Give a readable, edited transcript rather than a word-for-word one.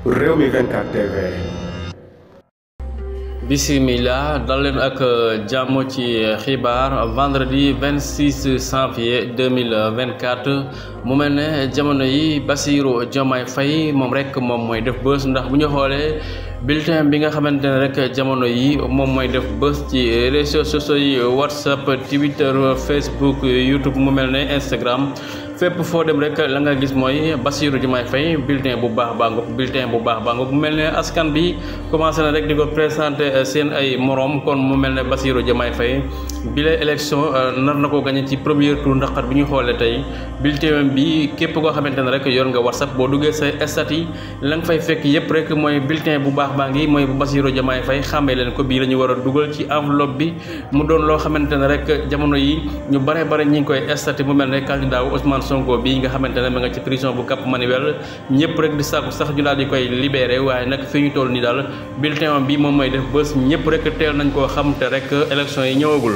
Rewmi 24 TV. Bismillah dal leen ak jàmm ci xibaar vendredi 26 janvier 2024 mu mel ne jamono yi Bassirou Diomaye Faye moom rek moom mooy def bës ndax bu ñu xoolee bulletin bi nga xamante ne rek jamono yi moom mooy def bës ci réseaux sociaux yi WhatsApp Twitter Facebook YouTube mu mel ne Instagram fépp foo dem rek la nga gis mooy Bassirou Diomaye Faye bulletin bu baax baa ngoog mu mel ne askan bi commencé na rek di ko présenté seen ay morom kon mu mel ne Bassirou Diomaye Faye bile élection nar na ko gagné ci premier tour ndax bi ñu xoolee tey bulletin bi képp koo xamante ne rek yor nga WhatsApp boo duggee say stat yi la nga fay fekk yépp rek mooy bulletin bu baax baa ngi mooy bu Bassirou Diomaye Faye xàmmee leen ko bii la ñu war a dugal ci enveloppe bi mu doon loo xamante ne rek jamono yi ñu bare ñi ngi koy staté mu mel ne candidat wu Ousmane Sonko bi nga xamante ne ma nga ci prison bu Cap Manuel ñëpp rek di sàkku sax ñu daal di koy libéré waaye nag fi ñu toll nii daal bulletin bi moom mooy def bés ñëpp rek teel nañ koo xam te rek élection yi ñëwagul.